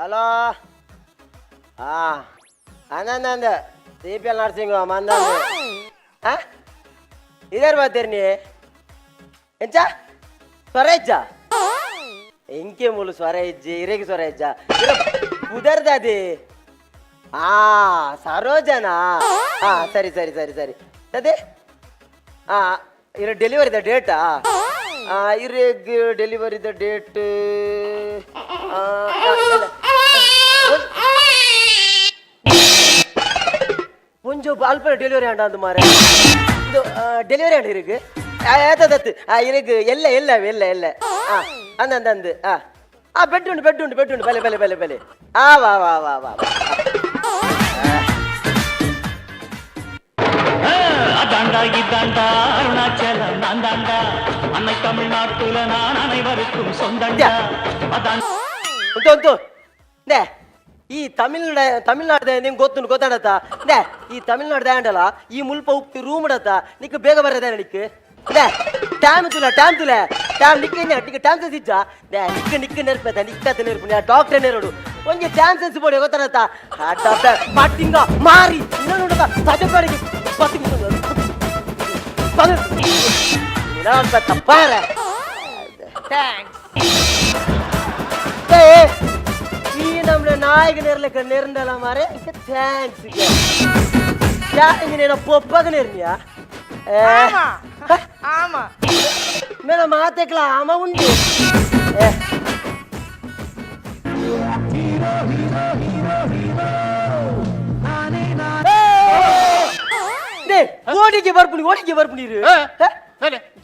Hello. ಹಾಂ, ಅಂದಂದ C P L nursing ಮಂದಂದು. ಹಾಂ, ಇದೇರು ಬರ್ತೀರಿ ನೀ? ಎಂಚ ಸ್ವರ ಇಜ್ಜ? ಎಂಕೆ ಮೂಲು ಸ್ವರ ಇಜ್ಜಿ? ಇರೆಗೆ ಸ್ವರ ಇಜ್ಜ? ಪುದರ್ದದಿ. ಆ ಸರೋಜನಾ? ಹಾ, ಸರಿ ಸರಿ ಸರಿ ಸರಿ. ಅದೇ, ಆ ಇರ ಡೆಲಿವರಿದ ಡೇಟಾ? ಇರೆಗ್ ಡೆಲಿವರಿದ ಡೇಟ್. ಒಂಜಿ ಅಲ್ಪ ಡೆಲಿವರಿ ಅಂಡ ಅಂದು ಮಾರೆ. ಇದು ಡೆಲಿವರಿ ಅಂಡ ಇರಿಗೆ ಆಯ್ತದತ್ತು. ಆ ಇರೆಗ್ ಎಲ್ಲ ಎಲ್ಲ ಎಲ್ಲ ಎಲ್ಲ. ಆ ಅಂದ ಅಂದ ಅಂದು. ಆ ಆ ಬೆಡ್ ಉಂಟು, ಬೆಡ್ ಉಂಟು, ಬೆಡ್ ಉಂಟು. ಬಲೆ ಬಲೆ ಬಲೆ ಬಲೆ. ಆ ವಾ ವಾ ವಾ ವಾ. அதாண்டா இதாண்டா அருணாச்சலம் நான் தாண்டா. அன்னை தமிழ்நாட்டுல நான் அனைவருக்கும் சொந்தண்டா. அதான். ಉಂಟು ಉಂಟು. ನೇ, ಈ ತಮಿಳ್ನಾಡ ತಮಿಳ್ನಾಡ್ದ ನಿಂಗೆ ಗೊತ್ತುಂಟು, ಗೊತ್ತಾಡತ್ತ? ನೇ, ಈ ತಮಿಳ್ನಾಡ್ದ ಆಂಡಲ ಈ ಮುಲ್ಪ ಉಪ್ಪು ರೂಮ್ ಡತ್ತ. ನಿಕ್ ಬೇಗ ಬರದೆ ನಿಕ್. ನೇ, ಟೈಮ್ ತುಲ, ಟೈಮ್ ತುಲೆ, ಟೈಮ್ ನಿಕ್. ನಿಕ್ ಟೈಮ್ ಸೆನ್ಸ್ ಇಜ್ಜಾ? ನೇ, ನಿಕ್ ನಿಕ್ ನೆರ್ಪೆತ ನಿಕ್ಕತ್ತ ನೆರ್ಪು. ಡಾಕ್ಟರ್ ನೆರಡು ಒಂಜಿ ಟೈಮ್ ಸೆನ್ಸ್ ಬೋಡಿ, ಗೊತ್ತಾಡತ್ತ? ಪಟ್ಟಿಂಗ ಮಾರಿ ಇನ್ನೊಂದು ಸಜಪಾಡಿಗೆ ಪತ್ತಿಂಗ ತಪ್ಪಾರ. Thanks. ಏ, ಈ ನಮ್ಮ ನಾಯಿಗೆ ನೇರ್ಲೆಕ್ಕ ನೇರ್ಂಡಲ ಮಾರೆ. Thanks. ಇಂಜಿನ ಪೊಪ್ಪಗ ನೇರ್ನಿಯಾ? ಆಮಾ ಆಮಾ. ಮೇನ ಮಾತೆಕ್ಲ ಆಮ ಉಂಡು. ಏ. ಡೇ, ಓಡಿಗೆ ಬರ್ಪುನಿ, ಓಡಿಗೆ ಬರ್ಪುನಿ.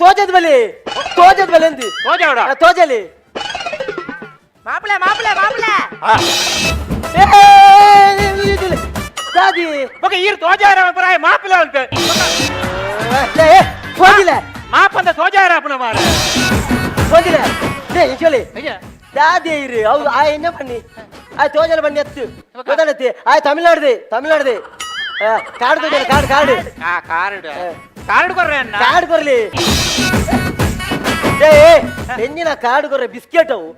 ತೋಜದ ಬಲೆ, ತೋಜದ ಬಲೆ ಅಂದು. ತೋಜಾವಡ? ತೋಜಲಿ. ಮಾಪ್ಲೆ ಮಾಪ್ಲೆ ಮಾಪ್ಲೆ. ದಾದಿ. ಬೊಕ ಈರ್ ತೋಜಾರ ಪರಾಯ ಮಾಪಿಲ ಅಂತ. ಏ, ಹೋಗಿಲ್ಲ. ಮಾಪಂದ ತೋಜಾರ ಅಪ್ಪನ ಮಾರ. ಹೋಗಿಲ್ಲ. ಡೇ, ಇಂಚೋಲಿ ದಾದಿ ಇರು. ಅವು ಆ ಎನ್ನ ಬನ್ನಿ, ಆ ತೋಜಲ ಬನ್ನಿ ಎತ್ತು ಗೊತ್ತಾಡತ್ತಿ. ಆ ತಮಿಳ್ನಾಡ್ದೆ, ತಮಿಳ್ನಾಡ್ದೆ ಕಾಡು ತೋಜಲ, ಕಾಡು ಕಾಡು. ಆ ಕಾರ್ಡ್, ಕಾರ್ಡ್ ಕೊರ್ರೆ ಅಣ್ಣ. ಕಾಡು ಕೊರ್ಲಿ. ಏ, ಎಂಜಿನ ಕಾಡು ಕೊರ್ರೆ? ಬಿಸ್ಕೆಟ್ ಅವು.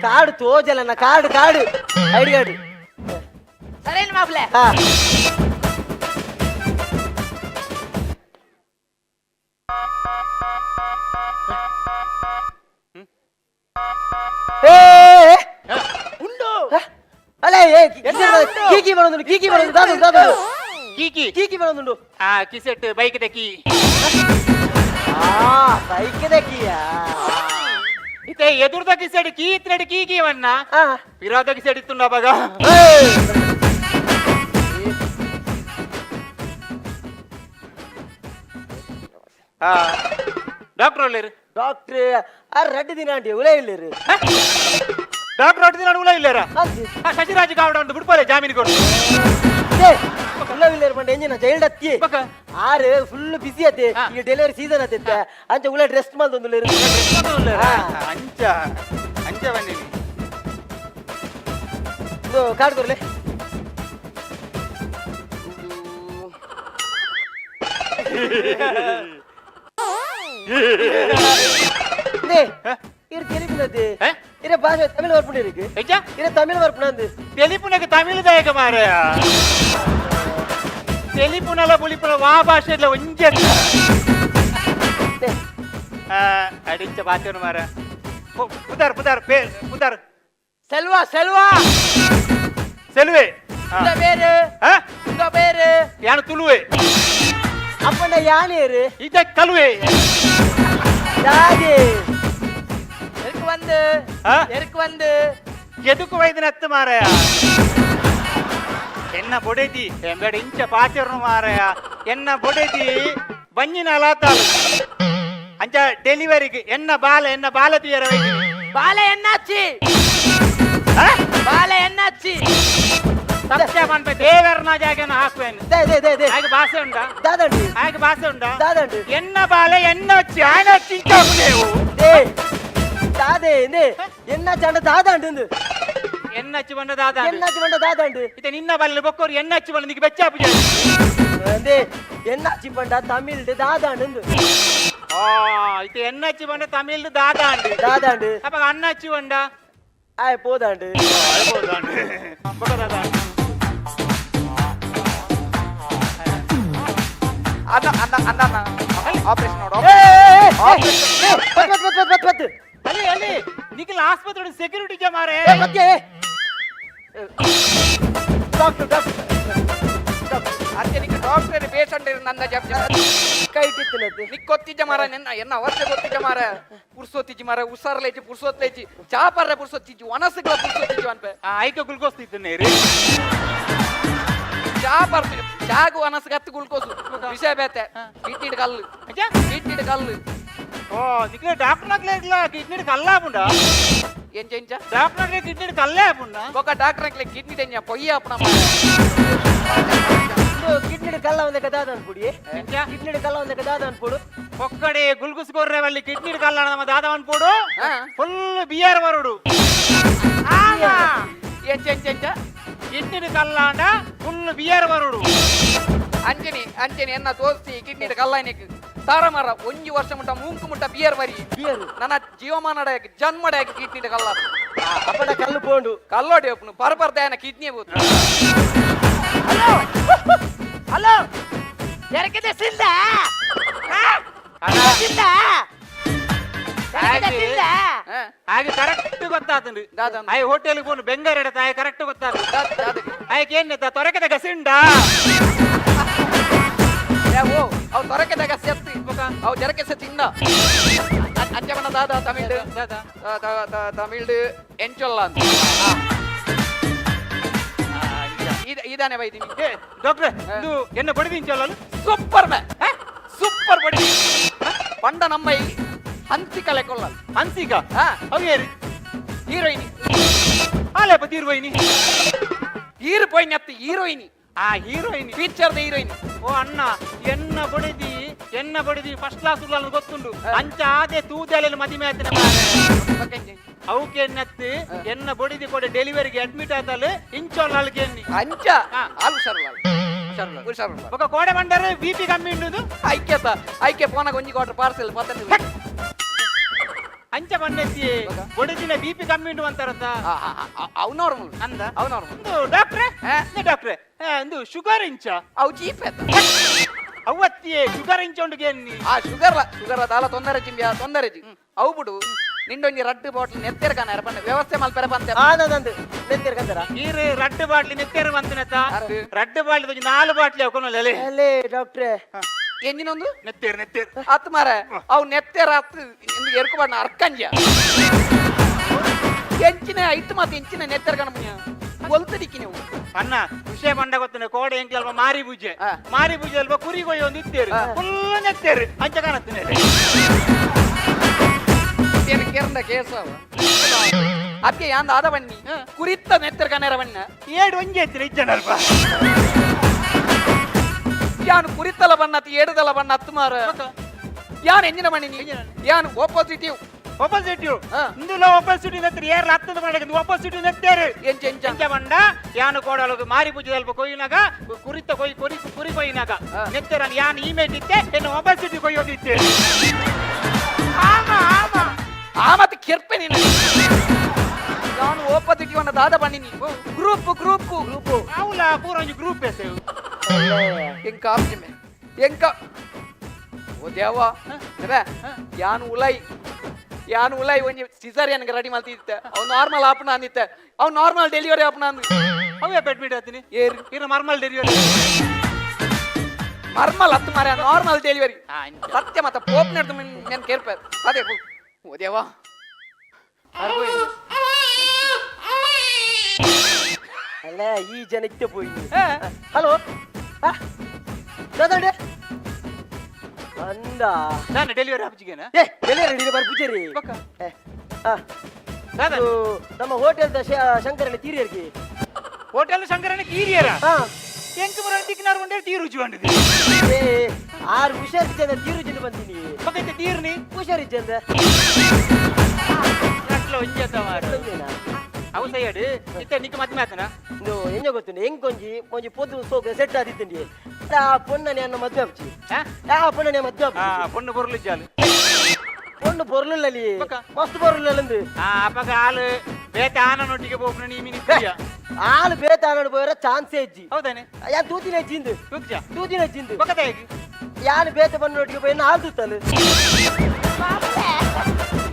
ಕಾಡು ತೋಜಲನ್ನ, ಕಾಡು ಕಾಡು, ಐಡಿ ಕಾರ್ಡ್. ಸರೇನು ಮಾಪ್ಲೆ. ಹಾ. ಏ ಉಂಡು. ಅಲ್ಲ, ಏ, ಕೀಕಿ ಬರೋದುಂಡು, ಕೀಕಿ ಬರೋದು. ದಾದು ದಾದು. ಕೀಕಿ. ಕೀಕಿ ಬರೋದುಂಡು. ಆ ಕಿಸೆಟ್ ಬೈಕ್ ದ ಕೀ. ಆ ಬೈಕ್ ಕೀಯಾ? ಇತ್ತೆ ಎದುರ್ದ ಕಿಸೆಟ್ ಕೀ ಇತ್ತಿನಡು ಕೀ ಕೀ ವನ್ನ. ಆ. ಪಿರಾದ ಕಿಸೆಟ್ ಇತ್ತುಂಡ ಅಪಗ. ಆ ಡಾಕ್ಟರ್ ಒಲ್ಲೇರು? ಡಾಕ್ಟ್ರ್ ಆ ರಡ್ಡು ದಿನ ಆಂಟಿ ಉಲೇ ಇಲ್ಲೇರು. ಡಾಕ್ಟರ್ ಒಟ್ಟು ದಿನ ಉಲ ಇಲ್ಲೇರ? ಅಂದು. ಆ ಶಶಿರಾಜ್ ಗಾವಡ ಉಂಟು, ಬಿಡ್ಪೋಲೆ ಜಾಮೀನು ಕೊಡು. ಉಲ್ಲ ಇಲ್ಲೇರು ಪಂಡ ಎಂಜಿನ ಜೈಲ್ಡ್ ಅತ್ತಿ. ಬೊಕ? ಆರು ಫುಲ್ ಬಿಸಿ ಅತ್ತೆ. ಈಗ ಡೆಲಿವರಿ ಸೀಸನ್ ಅತ್ತೆ, ಅಂಚ ಉಲ್ಲ ರೆಸ್ಟ್ ಮಲ್ದೊಂದು. ಹಾ. ಅಂಚ ಅಂಚ ಬಂದಿನಿ. ಇದು ಕಾರ್ಡ್ ಕೊರ್ಲೆ. ಇರು ತೆಲಿಪಿನದ್ದು. ಹೇ? ಇರ ಭಾಷೆ ತಮಿಳ್ ಬರ್ಪುಂಡು ಇருக்கு. ಎಂಚ? ಇರ ತಮಿಳ್ ಬರ್ಪುಂಡು. ತೆಲಿಪುನಗೆ ತಮಿಳು ದಾಯಕ ಮಾರಾಯ. ತೆಲಿಪುನಲ ಬುಲಿಪುನ ವಾ ಭಾಷೆ ಇಲ್ಲ ಒಂಜೆ. ಅಡಿಂಚ ಬಾಚನು ಮಾರ. ಪುದಾರ್ ಪುದಾರ್ ಪೇ ಪುದಾರ್? ಸೆಲ್ವಾ ಸೆಲ್ವಾ. ಸೆಲ್ವೆ. ಉಂದ ಬೇರು. ಆ? ಉಂದ ಬೇರು. ಯಾನು ತುಳುವೆ. ಅಪ್ಪಣ್ಣ ಯಾನೇರು? ಇದ ಕಲುವೆ. ದಾದೆ? ಎರ್ಕ್ ಬಂದು. ಆ? ಎರ್ಕ್ ಬಂದು. ಎದುಕು ವೈದ್ಯನ ಹತ್ತು ಮಾರಾಯ. ಎನ್ನ ಬೊಡೆದಿ ಎಂಬೇಡ ಇಂಚ ಪಾಚರ್ನು ಮಾರಾಯ. ಎನ್ನ ಬೊಡೆದಿ ಬಂಜಿನ ಅಲಾತಾಳು. ಅಂಚ ಡೆಲಿವರಿಗೆ ಎನ್ನ ಬಾಲ, ಎನ್ನ ಬಾಲ ತೀಯರ ವೈದ್ಯನಿ. ಬಾಲೆ ಎನ್ನಾಚಿ? ಬಾಲೆ ಎನ್ನಾಚಿ? ಸತ್ಯ ಪನ್ಪೆ ದೇವರನ ಜಾಗನ ಹಾಕುವೇನು. They they they they. ಆಗ ಭಾಷೆ ಉಂಟಾ? ದಾದಂಡಿ. ಆಗ ಭಾಷೆ ಉಂಟಾ? ದಾದಂಡಿ. ಎನ್ನ ಬಾಲೆ ಎನ್ನ ಹಚ್ಚಿ ಆಯನ ಹಚ್ಚಿ ಇಂಚಾಪುನೇವು. ದೇ ದಾದೆ ನೇ ಎನ್ನ ಚಂಡ ದಾದಂಡು. ಎನ್ನ ಹಚ್ಚಿ ಬಂದ ದಾದ. ಎನ್ನ ಬಂಡ ದಾದಂಡು. ಇತ್ತೆ ನಿನ್ನ ಬಾಲೆ ಬೊಕ್ಕೋರು ಎನ್ನ ಹಚ್ಚಿ ಬಂದ ನಿಗೆ ಬೆಚ್ಚಾಪು. ಅದೇ ಎನ್ನ ಚಿಪ್ಪಂಡ ತಮಿಳ್ ದಾದಾಂಡು. ಆ ಇತ್ತೆ ಎನ್ನ ಹಚ್ಚಿ ಬಂದ ತಮಿಳ್ ದಾದಾಂಡು. ದಾದಾಂಡು. ಅಪ್ಪ ಅನ್ನ ಹಚ್ಚಿ ಬಂಡ? ಆಯ್ ಪೋದಾಂಡು. ಅನ್ನ ಅನ್ನ ಅನ್ನ ಅನ್ನ ಆಪರೇಷನ್ ನೋಡು. ಏ, ಏ, ಏ, ಏ, ಬತ್ ಬತ್ ಬತ್ ಬತ್ ಬತ್. ಅಲ್ಲಿ ಅಲ್ಲಿ ನಿಖಿಲ್ ಆಸ್ಪತ್ರೆ ಸೆಕ್ಯೂರಿಟಿ ಮಾರೆ. ಏ, ಮತ್ತೆ ಏ. Doctor, doctor, doctor. ಅಂಚೆ ಡಾಕ್ಟರ್ ಪೇಷಂಟ್ ನನ್ನ ಜಪ್ ಜಪ್. ಕೈ ಇಟ್ಟಿತ್ತಿನದ್ದು. ನಿಕ್ಕೊತ್ತಿಜ್ಜ ಮಾರ, ನಿನ್ನ ಎನ್ನ ಅವಸ್ಥೆ ಗೊತ್ತಿಜ್ಜ ಮಾರ. ಪುರ್ಸೊತ್ತಿಜ್ಜಿ ಮಾರ, ಹುಷಾರ್ಲೇಜಿ, ಪುರ್ಸೊತ್ಲೇಜಿ, ಚಾ ಪರ್ರೆ ಪುರ್ಸೊತ್ತಿಜ್ಜಿ, ಒಣಸುಗಳ ಪುರ್ಸೊತ್ತಿಜ್ಜಿ ಅನ್ಪೆ. ಐಕ ಗ್ಲುಕೋಸ್ ತಿಂತೀನಿ ರೀ. ಚಾ ಪರ್ತು ಚಾಗು ಒಣಸುಗತ್ತು ಗ್ಲುಕೋಸ್ ವಿಷಯ ಬೇತೆ. ಕಿಡ್ನಿಡ್ ಕಲ್ಲು, ಕಿಡ್ನಿಡ್ ಕಲ್ಲು. ಓ, ನಿಖಿಲ್ ಡಾಕ್ಟರ್ ನಕ್ಲೆ ಇಲ್ಲ, ಕಿಡ್ನಿ ಕಲ್ಲಾಪುಂಡ. ಎಂಚ ಎಂಚ? ಡಾಕ್ಟರ್ ನಕ್ಲೆ ಕಿಡ್ನಿ ಕಲ್ಲೇ ಆಪುಂಡ. ಬೊಕ ಡಾಕ್ಟರ್ ಅಂಕ್ಲೆ ಕಿಡ್ನಿ ಟೆಂಜ ಪೊಯ್ಯ ಅಪ್ಪಣ. ಕಿಡ್ನಿ ಕಲ್ಲ ಒಂದೇ ಕದಾ ಅನ್ಪುಡಿ. ಕಿಡ್ನಿ ಕಲ್ಲ ಒಂದೇ ಕದಾ ಅನ್ಪುಡು. ಒಕ್ಕಡೆ ಗುಲ್ಗುಸ್ ಕೊರ್ರೆ ಅಲ್ಲಿ ಕಿಡ್ನಿ ಕಲ್ಲ ನಮ್ಮ ದಾದವನ್ ಪೋಡು. ಹಾ. Full beer ಬರುಡು. ಎಂಚ ಎಂಚ ಎಂಚ? ಕಿಡ್ನಿ ಕಲ್ಲಾಂಡ ಫುಲ್ ಬಿಯರ್ ಬರುಡು. ಅಂಜನಿ ಅಂಜನಿ, ಎನ್ನ ದೋಸ್ತಿ ಕಿಡ್ನಿ ಕಲ್ಲಾಯ್ನಿಕ್ ತಾರ ಮಾರ ಒಂಜಿ ವರ್ಷ ಮುಟ್ಟ ಮೂಂಕು ಮುಟ್ಟ ಬಿಯರ್ ಬರಿ. ಬಿಯರ್. ನನ್ನ ಜೀವಮಾನಡ ಜನ್ಮಡ ಕಿಡ್ನಿ ಕಲ್ಲ. ಅಪ್ಪನ ಕಲ್ಲು ಪೋಂಡು. ಕಲ್ಲೋಡಿ ಒಪ್ಪನು ಪರ ದಯನ ಕಿಡ್ನಿ ಬೋದು. Hello, ಎರಕದೆ Silva Silva. ಹಾಗೆ ಕರೆಕ್ಟ್ ಗೊತ್ತಾತಂದು. ದಾದ? ಆಯ್ ಹೋಟೆಲ್ ಪೋನು ಬೆಂಗಾರ ಎಡತ ಆಯ್ ಕರೆಕ್ಟ್ ಗೊತ್ತಾತು. ಆಯ್ಕೆ ಏನ್ ತೊರಕದ ಗಸಿಂಡ. ಓ, ಅವು ತೊರಕೆದಾಗ ಸೆತ್ತು, ಅವು ಜರಕೆ ಸೆತ್ತು ಇನ್ನ ಅಂಚೆ ಬಣ್ಣ. ದಾದ ತಮಿಳ್ ತಮಿಳ್ ಎಂಚೊಲ್ಲ ಅಂತ ಇದಾನೆ ಬೈದಿನಿ. ಏ ಡಾಕ್ಟ್ರೆ, ಇದು ಎನ್ನ ಬಡಿದಿಂಚಲ್ಲ. ಸೂಪರ್ ಮ್ಯಾನ್, ಸೂಪರ್ ಬಡಿ ಪಂಡ ನಮ್ಮ ಈ ಹಂತಿ ಕಲೆ ಕೊಲ್ಲ. ಹನ್ಸಿಗ? ಹಾ. ಅವೇರಿ? ಹೀರೋಯಿನಿ. ಆಲೆ ತೀರ್ವೈನಿ. ಹೀರು ಪೋಯಿನಿ ಅತ್ತ ಹೀರೋಯಿನಿ. ಆ ಹೀರೋಯಿನ್. Picture heroine. ಓ ಅಣ್ಣ, ಎನ್ನ ಬಡಿದಿ ಎನ್ನ ಬಡಿದಿ ಫಸ್ಟ್ ಕ್ಲಾಸ್ ಉಳ್ಳಾಲ ಗೊತ್ತುಂಡು. ಅಂಚ ಆದೆ ತೂದೆಲೆ ಮದಿಮೆ ಆತನ. ಅವಕ್ಕೆ ಎನ್ನತ್ತು ಎನ್ನ ಬಡಿದಿ ಕೊಡೆ ಡೆಲಿವರಿಗೆ ಅಡ್ಮಿಟ್ ಆತಲ್ಲ ಇಂಚೊಲ್ಲಾಲ್ಗೆ ಎನ್ನಿ. ಅಂಚ. ಹಾ. ಆಲ್ ಹುಷಾರುಲ್ಲ, ಹುಷಾರುಲ್ಲ. ఒక ಕೋಡೆ ಬಂಡರೆ ಬಿ ಪಿ ಕಮ್ಮಿ ಉಂಡುದು. ಐಕ್ಯತ ಐಕ್ಯ ಫೋನಾಗ ಒಂಜಿ ಕ್ವಾರ್ಟರ್ ಪಾರ್ಸೆಲ್ ಪತ್ತಂದು. ಅಂಚ ಬಂಡೆತ್ತಿ ಬಡಿದಿನ ಬಿ ಪಿ ಕಮ್ಮಿ ಉಂಡು ಅಂತಾರತ್ತ. ಅವು ನಾರ್ಮಲ್. ಅಂದ. ಅವು ನಾರ್ಮಲ್. ಒಂದು ಡಾಕ್ಟ್ರೆ. ಹಾ? ಡಾಕ್ಟ್ರೆ, ಒಂದು ಶುಗರ್ ಇಂಚ? ಅವು ಚೀಪ್ ಆತ. ಅವತ್ತಿಯೇ ಶುಗರ್ ಇಂಚ ಉಂಡು ಎನ್ನಿ. ಆ ಶುಗರ್ ಶುಗರ್ ದಾಲ ತೊಂದರೆ ಚಿಂಬಿಯ ತೊಂದರೆ ಜಿ. ಅವು ಬಿಡು, ನಿಂಡೊಂಜಿ ರಡ್ಡು ಬಾಟ್ಲ್ ನೆತ್ತೆರ್ ಕಾನ ಪಂಡ ವ್ಯವಸ್ಥೆ ಮಲ್ಪೆರ ಪಂತೆ. ಆನಂದ್ ನೆತ್ತಿರ್ ಕಂದರ. ನೀರು ರಡ್ಡು ಬಾಟ್ಲಿ ನೆತ್ತೇರು ಬಂತನತ್ತ. ಅರ್ದು. ರಡ್ಡು ಬಾಟ್ಲಿ ಒಂಜಿ ನಾಲು ಬಾಟ್ಲಿ ಅವಕೊನಲೆ. ಅಲ್ಲೇ ಡಾಕ್ಟ್ರೆ. ಎಂಜಿನೊಂದು? ನೆತ್ತೇರು ನೆತ್ತೇರು. ಅತ್ ಮಾರ, ಅವು ನೆತ್ತೆರ ಅತ್ ಎರ್ಕು ಬಾಡ್ನ ಅರ್ಕಂಜ ಎಂಚಿನ ಐತು ಮಾತು ಎಂಚಿನ ನೆತ್ತೆರ್ ಕಣ ಮುನಿಯ ಒಲ್ತದಿಕ್ಕಿ ನೀವು. ಅಣ್ಣ, ವಿಷಯ ಬಂಡ ಗೊತ್ತನೆ, ಕೋಡೆ ಎಂಕಿ ಅಲ್ವಾ ಮಾರಿ ಪೂಜೆ. ಹಾ. ಮಾರಿ ಪೂಜೆ ಅಲ್ವಾ ಕುರಿ ಕೊಯ್ಯ ಒಂದು ಇತ್ತೇರು. ಹಾ. ಫುಲ್ ನೆತ್ತೇರು ಅಂಚ ಕಾಣತ್ತೇನೆ. ಕೇರಂದ ಕೇಸ ಅದಕ್ಕೆ ಯಾಂದ ಆದ ಬನ್ನಿ ಕುರಿತ ನೆತ್ತೆರ್ ಕಣರ ಬಣ್ಣ. ಏಡು ಒಂಜಿ ಎತ್ತಿನ ಇಜ್ಜನಲ್ಪ. ಯಾನು ಕುರಿತಲ ಬಣ್ಣ ಅತ್ ಏಡುದಲ ಬಣ್ಣ ಹತ್ತು ಮಾರ. ಯಾನ್ ಎಂಜಿನ ಬಣ್ಣಿ ಯಾನು ಓಪೋಸಿಟಿವ್. ಆಪೋಸಿಟ್. ಹಾ. ಇಂದುಲ ಆಪೋಸಿಟ್ ನೆತ್ತರು ಏರ್ಲ ಹತ್ತದ ಮಾಡಕ್ಕೆ ಆಪೋಸಿಟ್ ನೆತ್ತೇರು. ಎಂಚ ಎಂಚ? ಅಂಚ ಬಂಡ ಯಾನು ಕೋಡಲು ಮಾರಿ ಪೂಜೆ ಅಲ್ಪ ಕೊಯ್ಯಿನಾಗ ಕುರಿತ ಕೊಯ್ ಕುರಿ ಕುರಿ ಕೊಯ್ಯಿನಾಗ ಹಾ. ನೆತ್ತೆರ ಯಾನ್ ಈ ಮೇಟಿತ್ತೆ ಎನ್ನು ಆಪೋಸಿಟ್ ಕೊಯ್ಯೋದಿತ್ತೆ. ಆ ಮತ್ತೆ ಕೆರ್ಪೆ ನೀನು. ಯಾನು ಓಪೋಸಿಟಿವ್ ಅನ್ನ ದಾದ ಬಣ್ಣಿನಿ ಗ್ರೂಪ್ ಗ್ರೂಪ್. ಗ್ರೂಪು. ಅವಲ ಪೂರ ಒಂಜಿ ಗ್ರೂಪ್ ಎಸೆವು. ಎಂಕ ಆಪ್ಜಿಮೆ ಎಂಕ ಓ ದೇವ ಅದೇ ಯಾನು ಉಲೈ ಯಾನು ಉಲೈ ಒಂಜಿ ಸಿಸರಿಯನ್ ರೆಡಿ ಮಲ್ತಿದ್ದೆ. ಅವ್ ನಾರ್ಮಲ್ ಆಪಣ ಅಂದಿತ್ತೆ, ಅವ್ ನಾರ್ಮಲ್ ಡೆಲಿವರಿ ಆಪಣ ಅಂದ್. ಅವೇ ಬೆಡ್ ಆತೀನಿ. ಏರ್? ಇನ್ನು ಮರ್ಮಲ್ ಡೆಲಿವರಿ. ಮರ್ಮಲ್ ಹತ್ತು ಮಾರ, ನಾರ್ಮಲ್ ಡೆಲಿವರಿ ಸತ್ಯ. ಮತ್ತೆ ಪೋಪ್ ನಡೆದು నేను ಕೇರ್ಪ ಅದೇ. ಓ ದೇವ. ಅಲ್ಲ, ಈ ಜನಕ್ಕೆ ಪೋಯಿ. ಹಲೋ, ದಾದಂಡೆ ಅಂದ. ನಾನು ಡೆಲಿವರಿ ಆಪುಜಿಗೇನ? ಏ, ಡೆಲಿವರಿ ಬರ್ ಪೂಜಾರಿ. ಬೊಕ್ಕ? ಏ, ಆ, ದಾದ? ಇದು ನಮ್ಮ ಹೋಟೆಲ್ ಶಂಕರನ ತೀರಿಯರ್ಗೆ. ಹೋಟೆಲ್ ಶಂಕರನ ಕೀರಿಯರ? ಹಾ. ಎಂಕ್ ಮುರ ತಿಕ್ನಾರ್ ಉಂಡೆ ತೀರು ರುಚಿ ಬಂದಿದೆ. ಏ, ಆರು ಹುಷಾರಿದ್ದ ತೀರು ಜಿಂದ ಬಂತೀನಿ. ಬೊಕ್ಕ ತೀರ್ನಿ? ಹುಷಾರಿದ್ದ. ಅಟ್ಲ ಒಂಜಿ ಮಾರ ಅವು ಸೈಯಡ್ ಇತ್ತೆ ನಿಕ್ಕ ಮದ್ಮೆ ಆತನ. ಇದು ಎಂಜ ಗೊತ್ತುಂಡು, ಎಂಕೊಂಜಿ ಒಂಜಿ ಪೊದ್ದು ಸೋಕು ಸೆಟ್ ಆದಿತ್ತಂಡಿ. ಆ ಪೊಣ್ಣನೆ ಅನ್ನ ಮದ್ವೆ ಆಪುಜಿ. ಆ? ಆ ಪೊಣ್ಣನೆ ಮದ್ವೆ ಆ ಆಪುಜಿ. ಪೊಣ್ಣು ಬೊರ್ಲು ಜಾಲು. ಪೊಣ್ಣು ಪೊರ್ಲುಲ್ಲಲಿ. ಬೊಕ್ಕ? ಮಸ್ತ್ ಪೊರ್ಲುಲ್ಲಂದು. ಆ ಅಪಗ ಆಲು ಬೇತೆ ಆನನೊಟ್ಟಿಗೆ ಪೋಪುನ ನೀ ಮಿನಿ ಪ್ರಿಯ. ಆಳು ಬೇತೆ ಆನಡು ಪೋಯರ ಚಾನ್ಸ್ ಇಜ್ಜಿ. ಹೌದಾನೆ? ಯಾನ್ ತೂತಿನ ಇಜ್ಜಿಂದು. ತೂತಿಜ? ತೂತಿನ ಇಜ್ಜಿಂದು. ಬೊಕ್ಕ ದಾಯೆಗ್? ಯಾನ್ ಬೇತೆ ಪಣ್ಣನೊಟ್ಟಿಗೆ ಪೋಯಿನ ಆಳು ತೂತಲು.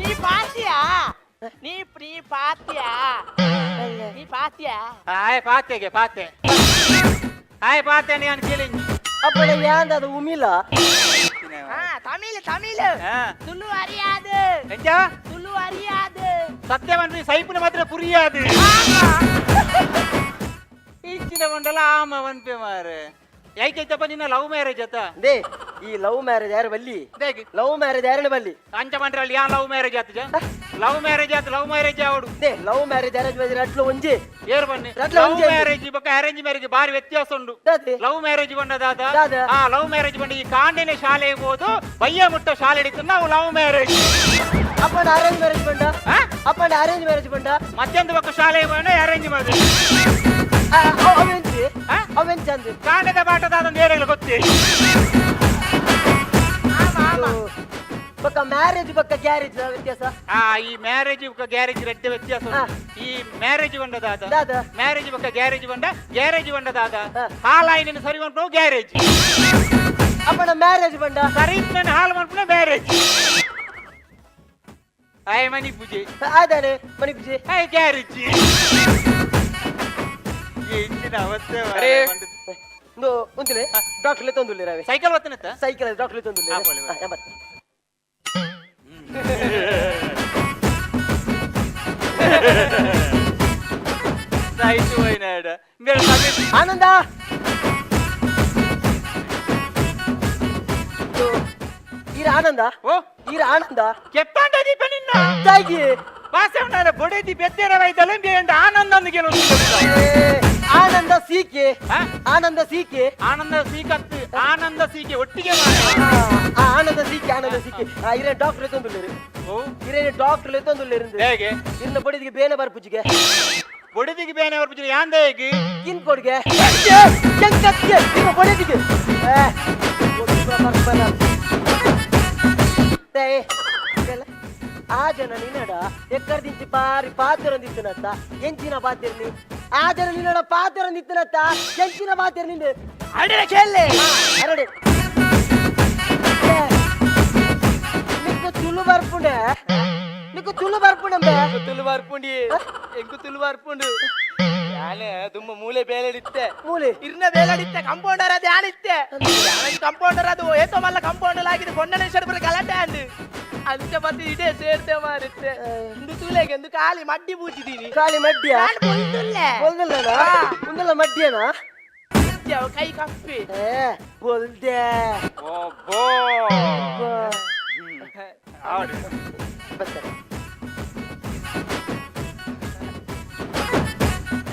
ನೀ ಪಾತಿಯಾ? ನೀ ನೀ ಪಾತಿಯಾ? ನೀ ಪಾತಿಯಾ? ಆಯ್ ಪಾತೆಗೆ ಪಾತೆ, ಆಯ್ ಪಾತೆ ನಾನು ಕೇಳಿಂಜಿ. ಅಪ್ಪಣ ಯಾಂದ ಅದು ಉಮಿಲ. ಆ, ತಮಿಳ್ ತಮಿಳ್. ಹಾ. ತುಳು ಅರಿயாது. ಎಂಚ? ತುಳು ಅರಿயாது. ಸತ್ಯವನ್ರಿ ಸೈಪುನ ಮಾತ್ರ ಪುರಿயாது. ಇಂಚಿನ ಮಂಡಲ ಆಮ ವನ್ಪೆ ಮಾರೆ ಐಕೈತಪ್ಪ. ನಿನ್ನ ಲವ್ ಮ್ಯಾರೇಜ್ ಆತ? They ಈ ಲವ್ ಮ್ಯಾರೇಜ್ ಯಾರು ಬಲ್ಲಿ. ದೇಗ್? ಲವ್ ಮ್ಯಾರೇಜ್ ಯಾರನ್ನ ಬಲ್ಲಿ. ಅಂಚ ಮಂಡ್ರಲ್ಲಿ ಯಾನ್ ಲವ್ ಮ್ಯಾರೇಜ್ ಆತಜ? ಲವ್ ಮ್ಯಾರೇಜ್ ಆತ, ಲವ್ ಮ್ಯಾರೇಜ್ ಆವಡು. They love marriage arrange marriage ಅಟ್ಲು ಒಂಜಿ. ಏರ್ ಬನ್ನಿ. ರಟ್ಲ ಲವ್ ಒಂಜಿ. ಮ್ಯಾರೇಜ್ ಬೊಕ್ಕ ಅರೇಂಜ್ ಮ್ಯಾರೇಜ್ ಬಾರಿ ವ್ಯತ್ಯಾಸ ಉಂಡು. ದಾದೆ? ಲವ್ ಮ್ಯಾರೇಜ್ ಬಂಡ ದಾದ? ದಾದ? ಆ ಲವ್ ಮ್ಯಾರೇಜ್ ಬಂಡ ಈ ಕಾಂಡೆನೆ ಶಾಲೆಗೆ ಹೋದು ಬಯ್ಯ ಮುಟ್ಟ ಶಾಲೆ ಹಿಡಿತು ನಾವು ಲವ್ ಮ್ಯಾರೇಜ್. ಅಪ್ಪನ ಅರೇಂಜ್ ಮ್ಯಾರೇಜ್ ಬಂಡ? ಆ? ಅಪ್ಪನ ಅರೇಂಜ್ ಮ್ಯಾರೇಜ್ ಬಂಡ? ಮಧ್ಯಾಹ್ನದ ಬೊಕ್ಕ ಶಾಲೆಗೆ ಬಂಡ ಅರೇಂಜ್ ಮಾಡಿ. ಅವೆಂಚಿ? ಆ? ಅವೆಂಚಂದು? ಕಾಂಡದ ಪಾಠದ ಏರೆಲ್ಲ ಗೊತ್ತೇ. ಬೊಕ್ಕ ಮ್ಯಾರೇಜ್ ಬೊಕ್ಕ ಗ್ಯಾರೇಜ್ ವ್ಯತ್ಯಾಸ? ಆ ಈ ಮ್ಯಾರೇಜ್ ಬೊಕ್ಕ ಗ್ಯಾರೇಜ್ ರಡ್ಡೆ ವ್ಯತ್ಯಾಸ ಉಂಟು. ಆ. ಈ ಮ್ಯಾರೇಜ್ ಬಂಡ ದಾದ? ದಾದ? ಮ್ಯಾರೇಜ್ ಬೊಕ್ಕ ಗ್ಯಾರೇಜ್ ಬಂಡ, ಗ್ಯಾರೇಜ್ ಬಂಡ ದಾದ? ಆ. ಹಾಲಾಯಿನ ಸರಿ ಮನ್ಪುನವು ಗ್ಯಾರೇಜ್. ಅಪ್ಪನ ಮ್ಯಾರೇಜ್ ಬಂಡ? ಸರಿ ನನ್ನ ಹಾಲು ಮನ್ಪುನ ಮ್ಯಾರೇಜ್. ಆಯ್ ಮನಿ ಪೂಜೆ. ಆದಾನೆ ಮಣಿ ಪೂಜೆ. ಆಯ್ ಗ್ಯಾರೇಜ್ ಇಂಚಿನ ಅವಸ್ಥೆ ಮಾರ್ರೆ. ಅರೇ. ಇಂದು ಉಂತಿಲೆ ಡಾಕ್ಟರ್ ತಂದುಲ್ಲೆ ರಾವೆ. ಸೈಕಲ್ ಒತ್ತನತ್ತ? ಸೈಕಲ್ ಡಾಕ್ಟರ್ ತಂದುಲ್ಲೆ. ಆ, ಬೋಲೆ, ಬೋಲೆ. ರೈಟ್ ಹೋಯ್ನಾಡ ಬೇರೆ ತಮಿಳ್. ಆನಂದ ಈರ ಆನಂದ. ಓ. ಈರ ಆನಂದ. ಕೆಪ್ಪಾಂಡ ದೀಪ ನಿನ್ನ. ತಾಗಿ. ವಾಸೆ ಉಂಡಾರ ಬೊಡೆದಿ ಬೆತ್ತೇರ ವೈದಲೆ ಬೇಂಡ ಆನಂದ ಅಂದಿಗೆ. ಆನಂದ ಸೀಕೆ. ಆ? ಆನಂದ ಸೀಕೆ. ಆನಂದ ಸೀಕತ್ತು, ಆನಂದ ಸೀಕೆ ಒಟ್ಟಿಗೆ ಮಾಡು. ಆ, ಆನಂದ ಸೀಕೆ, ಆನಂದ ಸೀಕೆ. ಆ, ಇರೇ ಡಾಕ್ಟರ್ ತಂದುಲ್ಲೇರು. ಓ. ಇರೇ ಡಾಕ್ಟರ್ ತಂದುಲ್ಲೇರು. ಹೇಗೆ? ಇರ್ನ ಬಡಿದಿಗೆ ಬೇನೆ ಬರ್ಪುಜಿಗೆ. ಬೊಡೆದಿಗೆ ಬೇನೆ ಬರ್ಪುಜಿಗೆ ಯಾಂದ ಹೇಗೆ? ಕಿನ್ ಕೊಡ್ಗೆ ಕೆಂಕಕ್ಕೆ ಇರ್ನ ಬಡಿದಿಗೆ. ಏ, ಒಬ್ಬ ಬರ್ಪನ. ಏ, ಇದೆಲ್ಲ. ಆ ಜನ ನಿನ್ನಡ ಎಕ್ಕರ್ದಿಂಚಿ ಬಾರಿ ಪಾತ್ರೊಂದಿತ್ತನತ್ತ, ಎಂಚಿನ ಪಾತಿರ್ನಿ? ಆ ಜನ ನಿನ್ನಡ ಪಾತ್ರೊಂದಿತ್ತನತ್ತ, ಎಂಚಿನ ಪಾತಿರ್ ನಿಂದು? ಅಡಿರ ಕೇಳಿ. ಅರಡೆ. ಏ, ನಿಕ್ಕು ತುಳು ಬರ್ಪುಂಡೆ, ನಿಕ್ಕು ತುಳು ಬರ್ಪುಂಡೆ. ತುಳು ಬರ್ಪುಂಡಿ, ಎಂಕು ತುಳು ಬರ್ಪುಂಡು. ಯಾನೆ ತುಂಬ ಮೂಲೆ ಬೇಲೆಡಿತ್ತೆ. ಮೂಲೆ? ಇರ್ನ ಬೇಲಡಿತ್ತೆ, ಕಂಪೌಂಡರ್ ಅದು ಯಾನಿತ್ತೆ. ಕಂಪೌಂಡರ್ ಅದು ಏತೋ ಮಲ್ಲ ಕಂಪೌಂಡರ್ ಆಗಿದೆ. ಕೊಂಡನೆ ಬರ ಗಲಾಟೆ ಅಂದು ಅಂಚ ಮತ್ತೆ ಇದೇ ಸೇರ್ತೆ ಮಾರಿತ್ತೆ. ಇಂದು ತುಲೆಗೆ ಎಂದು ಖಾಲಿ ಮಡ್ಡಿ ಪೂಜಿದೀನಿ. ಖಾಲಿ ಮಡ್ಡಿಯ? ನಾನು ಬೊಲ್ದುಲ್ಲೆ. ಬೊಲ್ದಿಲ್ಲನಾ? ಉಂದಲ್ಲ ಮಡ್ಡಿಯನಾ? ಅವ ಕೈ ಕಪ್ಪಿ. ಏ ಬೊಲ್ದೆ. ಓಬೋ. ಬರ್ತಾರೆ.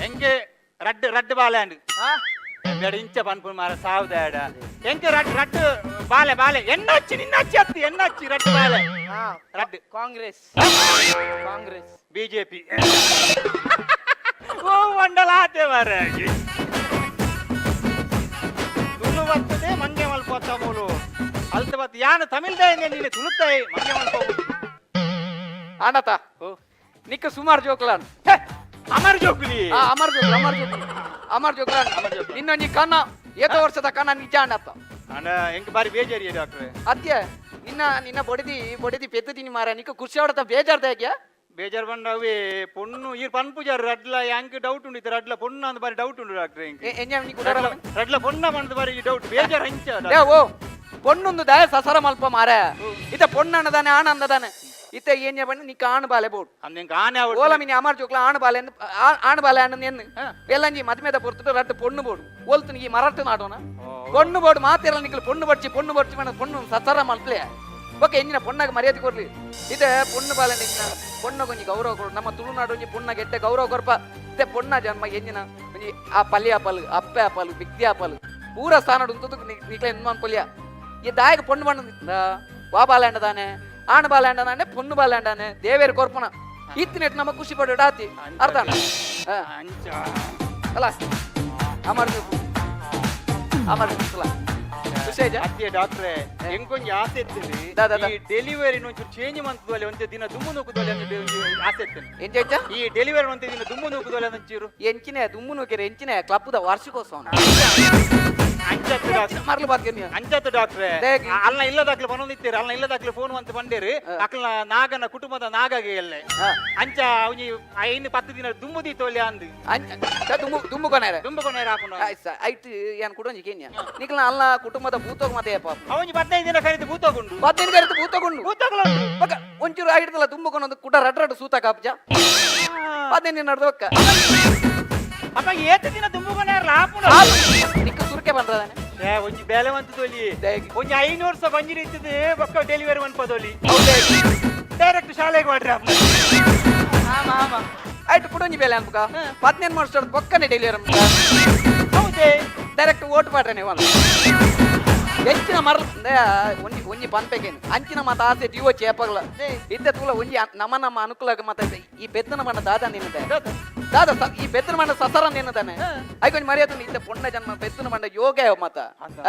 ಎಂಗೆ ರಡ್ಡು ರಡ್ಡು ಬಾಲೆ ಅಂಡ್ ಬೇಡ ಇಂಚ ಪನ್ಪುನ್ ಮಾರ ಸಾವ್ದಾಡ. ಎಂಕೆ ರಡ್ಡು ರಡ್ಡು ಬಾಲೆ ಬಾಲೆ ಎಣ್ಣಚ್ಚಿ ನಿನ್ನಚ್ಚಿ ಅತ್ತು ಎಣ್ಣಚ್ಚಿ ರಡ್ಡು ಬಾಲೆ ರಡ್ಡು. ಕಾಂಗ್ರೆಸ್, ಕಾಂಗ್ರೆಸ್. ಬಿಜೆಪಿ. ಓ ಮಂಡಲ ಆತೆ ಮಾರ. ತುಳು ಬರ್ತದೆ ಮಂಗೆ ಮಲ್ಪೋತ ಮೂಲು ಅಲ್ತ ಬತ್ತ ಯಾನು ತಮಿಳ್ದ ನೀನು ತುಳುತ್ತಾಯಿ ಮಂಗೆ ಮಲ್ಪ. ಆಂಡತ ನಿಕ್ಕ ಸುಮಾರು ಜೋಕ್ಲಾನ್. ಅಮರ್ ಜೋಕುಲಿ. ಆ, ಅಮರ್ ಜೋಕ್ಲ, ಅಮರ್ ಜೋಕ್ಲ, ಅಮರ್ ಜೋಕ್ಲಾನ್. ನಿನ್ನ ಕನ್ನ ಏತೋ ವರ್ಷದ ಕನ್ನ ನಿಜ ಆಂಡತ. ಅಣ್ಣ ಎಂಕ್ ಬಾರಿ ಬೇಜಾರಿ ಡಾಕ್ಟ್ರೆ. ಅತ್ಯ ನಿನ್ನ ನಿನ್ನ ಬೊಡದಿ ಬೊಡದಿ ಪೆದ್ದುದೀನಿ ಮಾರ. ನಿಕ್ಕ ಖುಷಿ ಆಡತ ಬೇಜಾರ್ದ ಯಾಕೆ? ಬೇಜಾರ್ ಬಂಡವೆ ಪೊಣ್ಣು ಈರ್ ಪನ್ಪುಜಾರ್ ರಡ್ಲ ಯಾಂಕ್ ಡೌಟ್ ಉಂಡು. ಇತ್ತ ರಡ್ಲ ಪೊಣ್ಣು ಅಂದ್ ಬಾರಿ ಡೌಟ್ ಉಂಡು ಡಾಕ್ಟ್ರೆ ಎಂಕ್. ಎಂಜ ನಿಕ್ಕ ಉಡಾರ? ರಡ್ಲ ಪೊಣ್ಣ ಬಂದ್ ಬಾರಿ ಡೌಟ್, ಬೇಜಾರ್ ಹಂಚ. ಲೇ ಓ ಪೊಣ್ಣೊಂದು ದಾಯ ಸಸರ ಮಲ್ಪ ಮಾರ. ಇತ ಪೊಣ್ಣಣ್ಣದಾನೆ ಆನಂದದಾನೆ. ಇತ್ತ ಏನ್ಯ ಬಣ್ಣ ನಿಕ್ಕ ಆಣ್ ಬಾಲೆ ಬೋಡು. ಅಂದ್ ಎಂಕ್ ಆನೆ ಆವಡ್. ಓಲ ಮಿನಿ ಅಮರ್ ಜೋಕ್ಲ ಆಣ್ ಬಾಲೆ ಆಣ್ ಬಾಲೆ ಅಣ್ಣ ಎನ್ನು ಎಲ್ಲಂಜಿ ಮದ್ಮೆದ ಪೊರ್ತುಡು ರಡ್ಡು ಪೊಣ್ಣು ಬೋಡು. ಓಲ್ತು ಈ ಮರಾಠ ನಾಡೋಣ ಪೊಣ್ಣು ಬೋಡು ಮಾತಿರಲ್ಲ ನಿಕ್ಕಲು. ಪೊಣ್ಣು ಬಡ್ಚಿ ಪೊಣ್ಣು ಬಡ್ಚಿ ಮಾಡ ಪೊಣ್ಣು ಸಸರ ಮಲ್ಪ್ಲೆ. ಓಕೆ ಎಂಜಿನ ಪೊಣ್ಣಗೆ ಮರ್ಯಾದೆ ಕೊಡ್ಲಿ. ಇದೆ ಪೊಣ್ಣು ಬಾಲೆ ಎಂಜಿನ ಪೊಣ್ಣ ಕೊಂಜಿ ಗೌರವ ಕೊಡು. ನಮ್ಮ ತುಳುನಾಡು ಒಂಜಿ ಪೊಣ್ಣ ಗೆಟ್ಟೆ ಗೌರವ ಕೊರ್ಪ. ಇತ್ತೆ ಪೊಣ್ಣ ಜನ್ಮ ಎಂಜಿನ ಒಂಜಿ ಆ ಪಲ್ಯ ಪಲ್ ಅಪ್ಪೆ ಪಲ್ ಬಿಕ್ತಿಯ ಪಲ್ ಪೂರ ಸ್ಥಾನ ಉಂಟು. ನಿಕ್ಲೆ ಎನ್ಮಾನ್ ಪೊಲಿಯ ಈ ದಾಯಕ ಪೊಣ್ಣು ಬಣ್ಣ ವಾ ಬಾಲೆ ತಾನೆ ಆಣ್ ಬಾಲೆ ಅಂಡಾನೆ ಪೊಣ್ಣು ಬಾಲೆ ಅಂಡಾನೆ ದೇವೇರು ಕೊರ್ಪಣ ಇತ್ತಿನೆಟ್ ನಮ್ಮ ಖುಷಿ ಪಡ ಆತಿ ಅರ್ಥ ಹಾ. ಅಂಚ. ಅಲ್ಲ ಅಮರ್ ಅಮರ್ ಅಲ್ಲ. ಖುಷಿ ಆಯ್ತಾ? ಅತ್ತೆ ಡಾಕ್ಟ್ರೆ, ಎಂಕೊಂಜಿ ಆಸೆ ಇತ್ತು. ದಾ, ದಾ, ದಾ. ಈ ಡೆಲಿವರಿ ಒಂಚೂರು ಚೇಂಜ್ ಮಂತದೊಲೆ, ಒಂತೆ ದಿನ ದುಮ್ಮು ನೂಕುದೊಲೆ ಅಂತ ಒಂಜಿ ಆಸೆ ಇತ್ತು. ಎಂಚ ಎಂಚ? ಈ ಡೆಲಿವರಿ ಒಂತೆ ದಿನ ದುಮ್ಮು ನೂಕುದೊಲೆ ಅಂತ ಒಂಚೂರು. ಎಂಚಿನ ದುಮ್ಮು ನೂಕೆರೆ? ಎಂಚಿನ ಕ್ಲಬ್ದ ವಾರ್ಷಿಕೋತ್ಸವ? ಅಂಚತ್ತು ಡಾಕ್ಟರ್. ಮರ್ಲು ಬಾತ್ಗೆ ನೀವು. ಅಂಚತ್ತು ಡಾಕ್ಟ್ರೆ. ದೇಗಿ. ಅಲ್ಲ, ಇಲ್ಲದಾಕ್ಲೆ ಬನೊಂದಿತ್ತೀರಿ. ಅಲ್ಲ, ಇಲ್ಲದಾಕ್ಲೆ ಫೋನ್ ಅಂತ ಬಂಡೇರಿ. ಅಕ್ಲ ನಾಗನ ಕುಟುಂಬದ ನಾಗಾಗೆ ಎಲ್ಲೆ. ಅಂಚ ಒಂಜಿ 5-10 ದಿನ ದುಮ್ಮು ದೀತೋಲಿ ಅಂದು. ಅಂಚ ದುಮ್ಮು ದುಮ್ಮು ಕೊನೇರೆ. ದುಂಬು ಕೊನೇರ ಹಾಕೊಂಡು. ಐಟ್ ಏನ್ ಕುಡೊಂಜಿ ಕೇನ್ಯ ನಿಕ್ಲ ಅಲ್ಲ ಕುಟುಂಬದ ಭೂತೋಗ ಮತ್ತೆ ಪಾಪ. ಅವನಿ 15 ದಿನ ಕರೆದು ಭೂತಗೊಂಡು. 15 ಕರೆದು ಭೂತಗೊಂಡು. ಭೂತಗಳು. ಬೊಕ ಒಂಚೂರು ಐಡ್ದಲ್ಲ ದುಮ್ಮು ಕೊನೊಂದು ಕುಟ ರಡ್ ರಡ್ ಸೂತ ಕಾಪ್ಜ 15 ದಿನ ನಡ್ದು ಬೊಕ್ಕ. ಅಪ್ಪ, ಏತ ದಿನ ದುಂಬು ಕೊನೇರಲ್ಲ ಹಾಪುಣ. ನಿಕ್ಕ ಸುರ್ಕೆ ಬಂದ್ರದಾನೆ. ಏ, ಒಂಜಿ ಬೇಲೆ ಮಂತದೊಲಿ. ದೇಗಿ. ಒಂಜಿ 500 ವರ್ಷ ಬಂಜಿರಿ ಇತ್ತದ ಬೊಕ್ಕ ಡೆಲಿವರಿ ಮನ್ಪದೊಲಿ. ಡೈರೆಕ್ಟ್ ಶಾಲೆಗೆ ಮಾಡ್ರಿ ಅಪ್ಪ. ಆಮ ಆಮ, ಐಟ್ ಕುಡೊಂಜಿ ಬೇಲೆ ಅನ್ಪುಕ 15 ವರ್ಷ ಬೊಕ್ಕನೆ ಡೆಲಿವರಿ ಅನ್ಪುಕ. ಹೌದೇ? ಡೈರೆಕ್ಟ್ ಓಟ್ ಪಾಡ್ರೆ ನೀವು ಅಲ್ಲ. ಹೆಚ್ಚಿನ ಮರ ಒಂಜಿ ಒಂಜಿ ಪನ್ಪೆಕೇನು ಅಂಚಿನ ಮಾತ ಆಸೆ ಜೀವ ಚೇಪಗ್ಲ ಇದ್ದ ತೂಲ ಒಂಜಿ ನಮ್ಮ ನಮ್ಮ ಅನುಕೂಲ ಮಾತ. ಈ ಪೆತ್ತನ ಮಣ್ಣ ದಾದ ನಿನ್ನದೆ ದಾದ ಈ ಪೆತ್ತನ ಮಣ್ಣ ಸಸರ ನಿನ್ನದಾನೆ. ಐಕೊಂಜಿ ಮರ್ಯಾದೆ ಇದ್ದ ಪೊಣ್ಣ ಜನ್ಮ ಪೆತ್ತನ ಮಣ್ಣ ಯೋಗ ಮಾತ.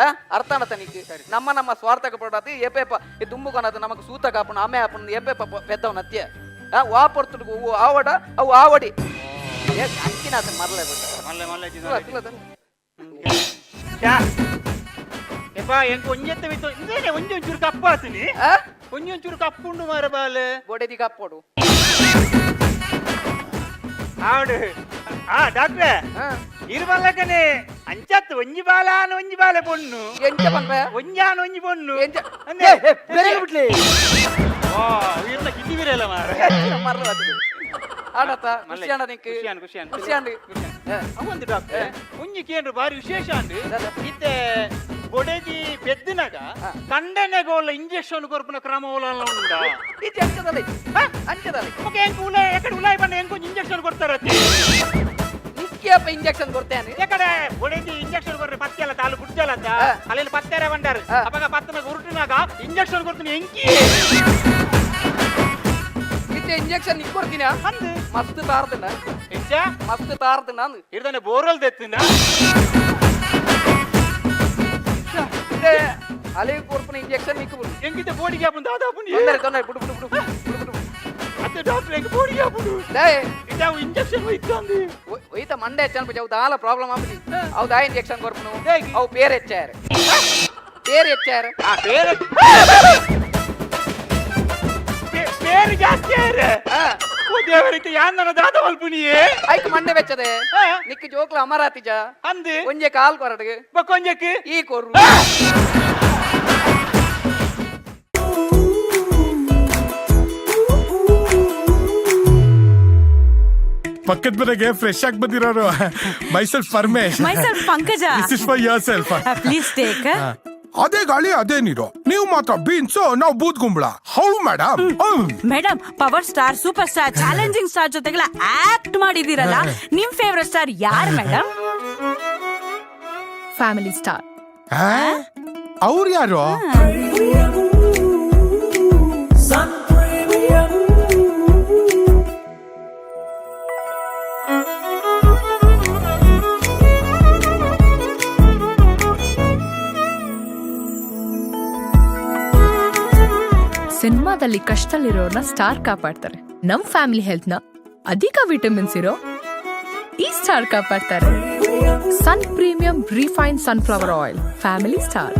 ಆ? ಅರ್ಥ ಅಣತ ನಿಕ್? ನಮ್ಮ ನಮ್ಮ ಸ್ವಾರ್ಥಕ್ಕೆ ಪಡೋದು ಏಪೇಪ ಈ ದುಂಬುಕೊನದು ನಮಕ್ ಸೂತ ಕಾಪುಣ ಅಮೆ ಆಪುಣ ಏಪೇಪ ಪೆದ್ದವನ ಅತ್ಯ ವಾ ಪೊರ್ತುಡು ಆವಡ ಅವು ಆವಡಿ. ಏ, ಅಂಚಿನ ಆತನ ಮರಲೆ. ಮಲ್ಲೆ ಮಲ್ಲೆ. ತುಲ ತುಲ ತುಲ. ಯಪ್ಪ, ಎಂಕ್ ಒಂಜೆತ್ತ ಮಿತ್ತು ಇಂದೇನೆ ಒಂಜಿ ಒಂಚೂರು ಕಪ್ಪಾತಿನಿ. ಆ? ಒಂಜಿ ಒಂಚೂರು ಕಪ್ಪುಂಡು ಮಾರ ಬಾಲೆ. ಬೋಡೆದಿ ಕಾಪೋಡು. ಆಡು ಆ ಡಾಕ್ಟ್ರೆ. ಹಾ. ಇರುವಲ್ಲಕನೆ ಅಂಚತ್ತು ಒಂಜಿ ಬಾಲಾನ ಒಂಜಿ ಬಾಲೆ ಪೊಣ್ಣು. ಎಂಚ ಪನ್ಪೆ? ಒಂಜಾನ ಒಂಜಿ ಪೊಣ್ಣು. ಎಂಚ? ಅಂದೆ. ಏ, ಬೇರೆ ಬಿಡ್ಲಿ. ಓ, ಇರ್ನ ಕಿಡ್ನಿ ಬಿರೆಲ್ಲ ಮಾರ. ಮರಲು ಅದು ಆಡತ್ತ. ಖುಷಿ ಅಣ್ಣ ನಿಂಕ್? ಖುಷಿಯಾನ್ ಖುಷಿಯಾನ್. ಖುಷಿ ಅಂಡ್. ಅವೊಂದು ಡಾಕ್ಟರ್, ಒಂಜಿ ಕೇಂದ್ರ ಬಾರಿ ವಿಶೇಷ ಅಂಡ್. ದಾದ? ಇತ್ತೆ ಬೊಡೆದಿ ಪೆದ್ದಿನಾಗ ಕಂಡನೆ ಗೋಲ ಇಂಜೆಕ್ಷನ್ ಕೊರ್ಪುನ ಕ್ರಮ ಓಲ ಉಂಡ? ಇದು ಅಂಚದಲ್ಲಿ ಅಂಚದಲ್ಲಿ. ಓಕೆ, ಎಂಕ್ ಉಲಾಯ್ ಎಕಡೆ ಉಲಾಯ್ ಬಂದ ಎಂಕ್ ಒಂಜಿ ಇಂಜೆಕ್ಷನ್ ಕೊಡ್ತಾರತ್ತೆ. ನಿಕ್ಕಿಯಪ್ಪ ಇಂಜೆಕ್ಷನ್ ಕೊಡ್ತೇನೆ. ಎಕಡೆ ಬೊಡೆದಿ ಇಂಜೆಕ್ಷನ್ ಕೊರ್ರೆ ಪತ್ತೆಲ್ಲ ತಾಲು ಬುಡ್ಜಲ ಅಂತ. ಅಲ್ಲಿ ಪತ್ತೆರೆ ಬಂಡಾರು. ಅಪಗ ಪತ್ತನಾಗ ಉರುಟಿನಾಗ ಇಂಜೆಕ್ಷನ್ ಕೊಡ್ತೀನಿ ಎಂಕಿ. ಇತ್ತೆ ಇಂಜೆಕ್ಷನ್ ನಿಕ್ ಕೊಡ್ತೀನಿ. ಅಂದು. ಮಸ್ತ್ ತಾರ್ದಿನ. ಎಂಚ? ಮಸ್ತ್ ತಾರ್ದಿನ. ಇರ್ದಾನೆ ಬೋರಲ್ ದೆತ್ತಿನ. ಇತ್ತೆ ಅಲೆ ಕೊರ್ಪುನ ಇಂಜೆಕ್ಷನ್ ನಿಕ್ ಬುಡು. ಎಂಕಿತೆ ಬೋಡಿಗೆ ಹಾಪುಂಡು ದಾದ ಹಾಪುಂಡು. ತೊಂದರೆ ತೊಂದರೆ, ಬಿಡು ಬಿಡು ಬಿಡು ಬಿಡು ಬಿಡು. ಅತ್ತೆ ಡಾಕ್ಟರ್, ಎಂಕ್ ಬೋಡಿಗೆ ಹಾಪುಂಡು. ಡೇ. ಇತ್ತೆ ಅವು ಇಂಜೆಕ್ಷನ್ ಒಯ್ತಂದು. ಒಯ್ತ ಮಂಡೆ ಹೆಚ್ಚಾನ್ ಅವು ದಾಲ ಪ್ರಾಬ್ಲಮ್ ಆಪುಜಿ. ಅವು ದಾ ಇಂಜೆಕ್ಷನ್ ಕೊರ್ಪುನು? ಹೇಗೆ? ಅವು ಪೇರ್ ಹೆಚ್ಚಾರ, ಪೇರ್ ಹೆಚ್ಚಾರ. ಆ ಪೇರು ಪೇರು ಜಾಸ್ತಿ ಆಯ್ರೆ. ಓ ದೇವರಿಗೆ, ಯಾನ್ ದಾದ ಮಲ್ಪುನಿಯೇ? ಐಕ್ ಮಂಡೆ ಬೆಚ್ಚದೆ. ನಿಕ್ ಜೋಕ್ಲ ಅಮರಾತಿಜ. ಅಂದು. ಒಂಜೆ ಕಾಲ್ ಕೊರಡ್ಗೆ. ಬೊಕ್ಕೊಂಜಕ್ಕೆ. ಈ ಕೊರ್ರು. ಪಕ್ಕದ ಮನೆಗೆ ಫ್ರೆಶ್ ಆಗಿ ಬಂದಿರೋರು. Myself Paramesh. Myself Pankaja. This is for yourself. Please take. ಅದೇ ಗಾಳಿ, ಅದೇ ನೀರು. ನೀವು ಮಾತ್ರ ಬೀನ್ಸ್, ನಾವು booth ಗುಂಬಳ. How madam? Madam, power star, super star, challenging star ಜೊತೆಗೆಲ್ಲ ಆಕ್ಟ್ ಮಾಡಿದೀರಲ್ಲ, ನಿಮ್ ಫೇವರೆಟ್ ಸ್ಟಾರ್ ಯಾರು ಮೇಡಮ್? Family star. ಅವ್ರು ಯಾರು? ಸಿನಿಮಾದಲ್ಲಿ ಕಷ್ಟದಲ್ಲಿರೋರ್ನ ಸ್ಟಾರ್ ಕಾಪಾಡ್ತಾರೆ. ನಮ್ ಫ್ಯಾಮಿಲಿ ಹೆಲ್ತ್ ನ ಅಧಿಕ ವಿಟಮಿನ್ಸ್ ಇರೋ ಈ star ಕಾಪಾಡ್ತಾರೆ. Sun Premium refined sunflower oil, Family Star.